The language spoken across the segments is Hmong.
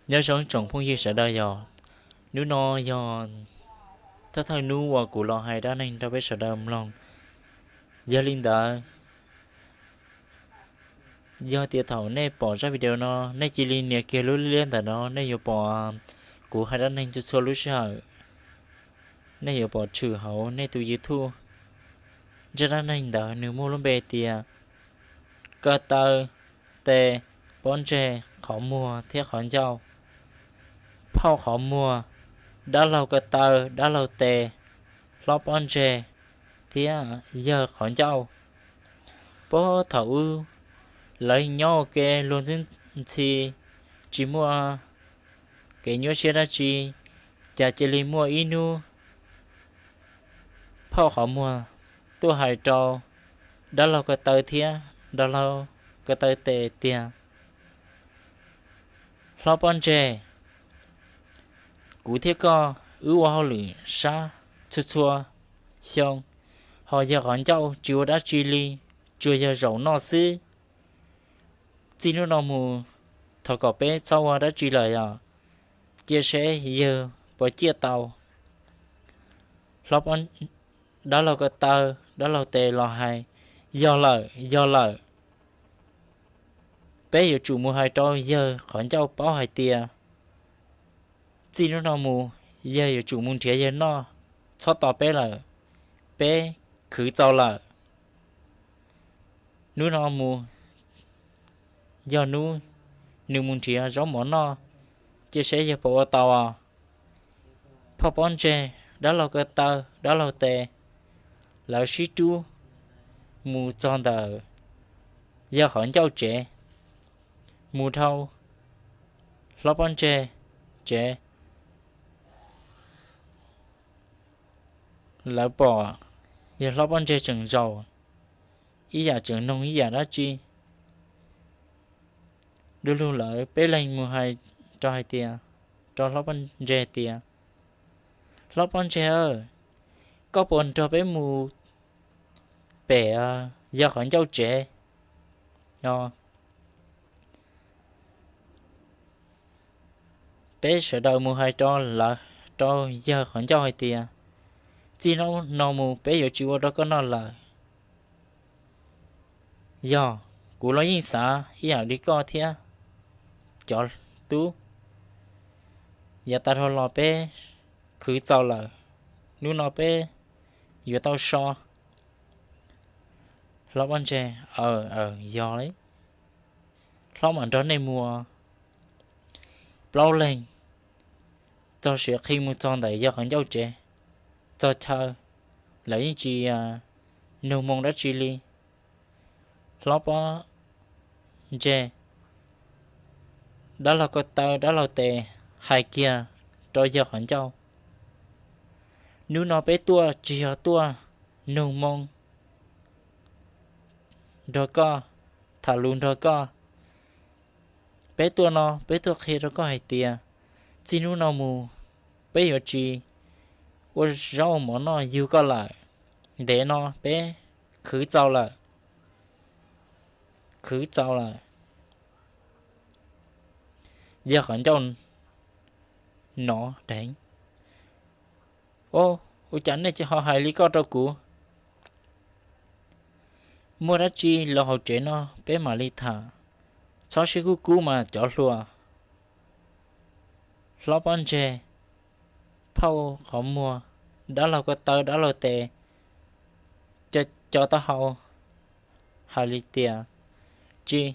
Nyob zoo tsoom phooj ywg sawv daws, yog hnub no yog thawj thawj hnub uas kuv los hais dab neeg rau peb sawv daws mloog. Yog li ntawd, yog tias thaum nej pom zaj video no, nej cia li nias kiag lub liab ntawm no, nej yuav pom kuv hais dab neeg txhua txhua lub sij hawm. Nej yuav pom tshwm hauv nej tus YouTube. Zaj dab neeg ntawd nws muaj lub npe tias ko taw, tes, pob ntseg, qhov muag thiab qhov ncauj. Phauj qhov muag, dab laug ko taw, dab laug tes, hlob pob ntseg thiab yawg qhov ncauj. Puag thaum ub, lawv nyob ua ke luag ntxhi ntxhi, tsis muaj kev nyuaj siab dab tsi, cas cia li muaj ib hnub phauj qhov muag tuaj hais rau dab laug ko taw thiab dab laug ko taw tes tias, hlob pob ntseg, kuv thiab koj wb ua hauj lwm sab txhua txhua xyoo, ho yawg qhov ncauj tsis ua dab tsi li, tsuas yog zaum noj xwb. Txij hnub no mus, thov kom peb txhob ua dab tsi lawm os, cia seb yawg puas ciaj tau. Hlob, dab laug ko taw, dab laug tes los hais, yog lawm, yog lawm. Peb yuav tsum mus hais rau yawg qhov ncauj paub hais tias txij hnub no mus, yawg yuav tsum mus nrhiav yawg noj, txhob tos peb lawm, peb khwv txaus lawm. Hnub no mus yog hnub nws mus nrhiav zaub mov noj, cia seb yawg puas ua tau os. Phauj pob ntseg, dab laug ko taw, dab laug tes, lawv sib rub mus txog ntawm yawg qhov ncauj tsev, mus dhau hlob pob ntseg tsev. Lawv pom yawg hlob pob ntseg tseem zaum ib yam, tseem noog ib yam dab tsi. Du lug lawv peb leeg mus hais rau hais tias, rau hlob pob ntseg tias, hlob pob ntseg, koj puas nrog peb mus pem yawg qhov ncauj tsev? Peb sawv daws mus hais rau lawv, rau yawg qhov ncauj hais tias, txij hnub no mus peb yuav tsis ua rau koj noj lawm. Yog, kuv los yeej xav ib yam li koj thiab. Cov tub, yav tas dhau los peb khwv txaus lawm, hnub no peb yuav tau so. Hlob pob ntseg, aw, yog li, hlob mam nrog nej mus. Plaub leeg txog siav qhi mus txog ntawm yawg qhov ncauj tsev, txog chaw, lawv yeej tsis nug moo dab tsi li. Hlob pob ntseg, dab laug ko taw, dab laug tes hais kiag rau yawg qhov ncauj, hnub no peb tuaj tsis yog tuaj nug moo nrog koj, tham lus nrog koj. Peb tuaj no peb tuaj qhia rau koj hais tias, txij hnub no mus peb yuav tsis ua zaub ua mov noj yug koj lawm. Ntev no peb khwv txaus lawm, khwv txaus lawm. Yawg qhov ncauj nov dheev, o, ua cas nej ho hais li koj rau kuv? Muaj dab tsi los hauv tsev no peb mam li tham, txhob sib kub kub mas cov hluas. Hlob pob ntseg, phauj qhov muag, dab laug ko taw, dab laug tes, co taub hau hais li tias, tsis,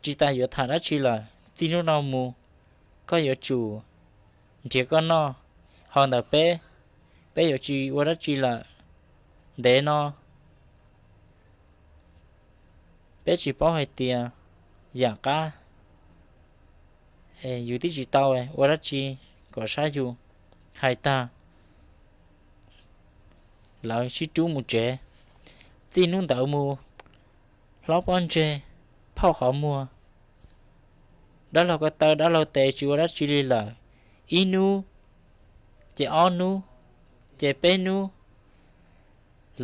tsis tas yuav tham dab tsi lawm, txij hnub no mus koj yuav tsum nrhiav koj noj, ho ntawm peb, peb yuav tsis ua dab tsi lawm. Ntev no peb tsis paub hais tias yam qab yus twb tsis tau ua dab tsi kom sab yus. Hais tag, lawv sib rub mus tsev. Txij hnub ntawd mus, hlob pob ntseg, phauj qhov muag, dab laug ko taw, dab laug tes tsis ua dab tsi li lawm. Ib hnub, ces ob hnub, ces peb hnub,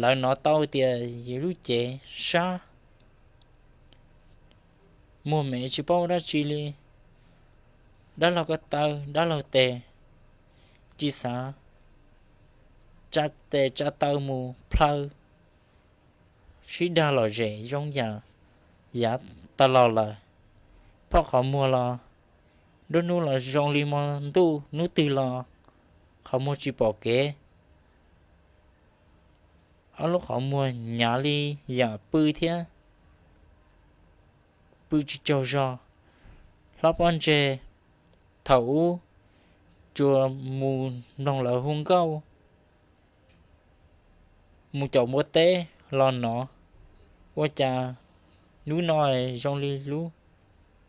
lawv hnov tau tias yus lub cev sab, muag me tsis paub ua dab tsi li. dab laug ko taw dab laug tes tsis xav tsa tes tsa taw mus plhaw sib dag lom zem zoo yam yav tas los lawm. Phauj qhov muag los nruab hnub los zoo li hmo ntuj, hnub twg los qhov muag tsis pom kev. Ob lub qhov muag nyav li yam pw thiab pw tsis tsaug zog. Hlob Pob Ntseg thaum ub tsuas mus mloog lawv hu nkauj, mus caum npua teb los nov, ua cas hnub no zoo li lub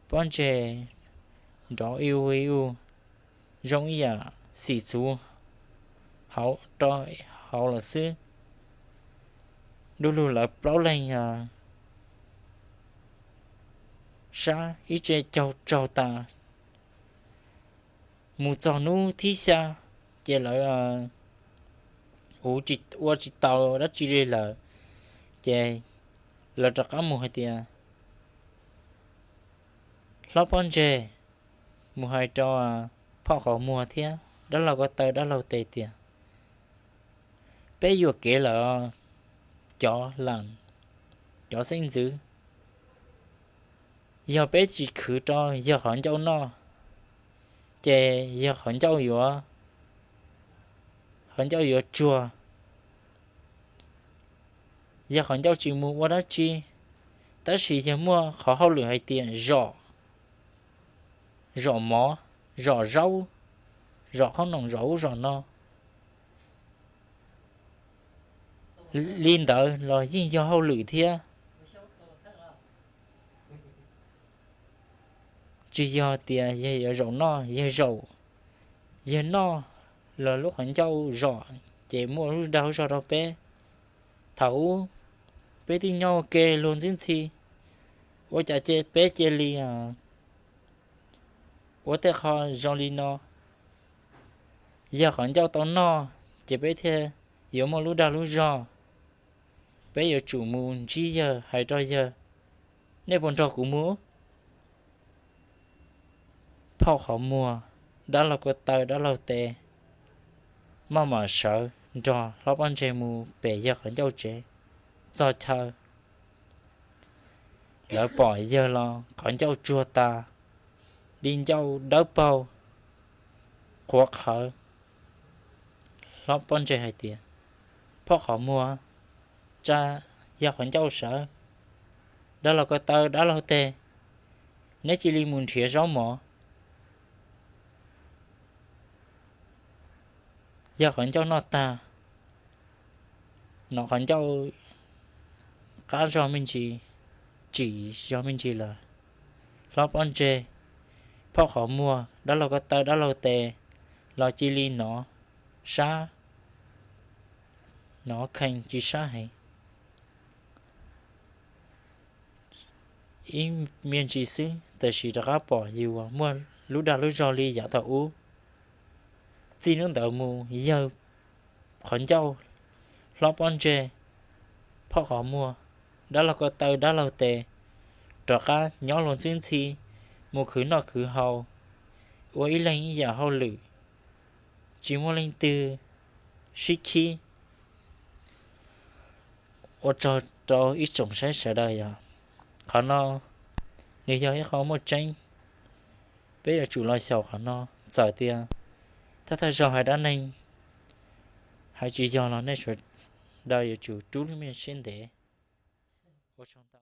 pob ntseg nrov iu iu, zoo ib yam xim txhuv hauv rau hauv lawm xwb. Du lug lawv plaub leeg sab ib tse caug tsaug tas. Mus txog hnub thib xya ces lawv ua tsis tau dab tsi li lawm, ces lawv rov qab mus hais tias, Hlob Pob Ntseg, mus hais rau phauj qhov muag thiab dab laug ko taw dab laug tes tias peb yuam kev lawm, cov lam, cov xeeb ntxwv. Yog peb tsis khwv rau yawg qhov ncauj noj, ces yawg qhov ncauj yuav, qhov ncauj yuav tsuag. Yawg qhov ncauj tsis mus ua dab tsi, tab sis yawg muaj qhov hauj lwm hais tias zom, zom mov, zom zaub, zom qhob noom, zom ub zom no. Li ntawd los yeej yog hauj lwm thiab. Tsis yog tias yawg yuav zaum noj, yawg zaum, yawg noj los lub qhov ncauj zom ces muaj lub dag lub zog rau peb. Thaum ub peb twb nyob ua ke luag ntxwb ntxhi, ua cas ces peb cia li ua tej qho zoo li no. Yawg qhov ncauj tau noj ces peb thiaj yuav muaj lub dag lub zog. Peb yuav tsum mus ntsib yawg hais rau yawg, nej puas nrog kuv mus? Phauj qhov muag, dab laug ko taw dab laug tes maj mam sawv nrog hlob Pob Ntseg mus pem yawg qhov ncauj tsev. Txog chaw, lawv pom yawg los qhov ncauj tsuag tas, di ncauj dawb paug, qhuav qhawv. Hlob Pob Ntseg hais tias, phauj qhov muag, tsa yawg qhov ncauj sawv, dab laug ko taw dab laug tes, neb cia li mus nrhiav zaub mov. Yawg qhov ncauj noj tag, nov qhov ncauj qab zog me ntsis, tsim zog me ntsis lawm. Hlob Pob Ntseg, phauj qhov muag, dab laug ko taw dab laug tes los cia li nov sab, nov khees tsis sab heev. Ib me ntsis xwb tab sis rov qab pom yus muaj lub dag lub zog li yav thaum ub. Txij hnub ntawd mus yawg qhov ncauj, hlob Pob Ntseg, phauj qhov muag, dab laug ko taw dab laug tes rov qab nyob luag ntxwb ntxhi, mus khwv noj khwv haus, ua ib leeg ib yam hauj lwm, tsis muaj leej twg sib khib. Ua tsaug rau ib tsoom saib sawv daws yog, qhov no nws yog ib qho muaj tseeb. Peb yuav tsum los xyaum qhov no, txawm tias thawj thawj zaug hais dab neeg hais tsis yog los nej sawv daws yuav tsum rub lub me siab ntev. Ua tsaug ntau.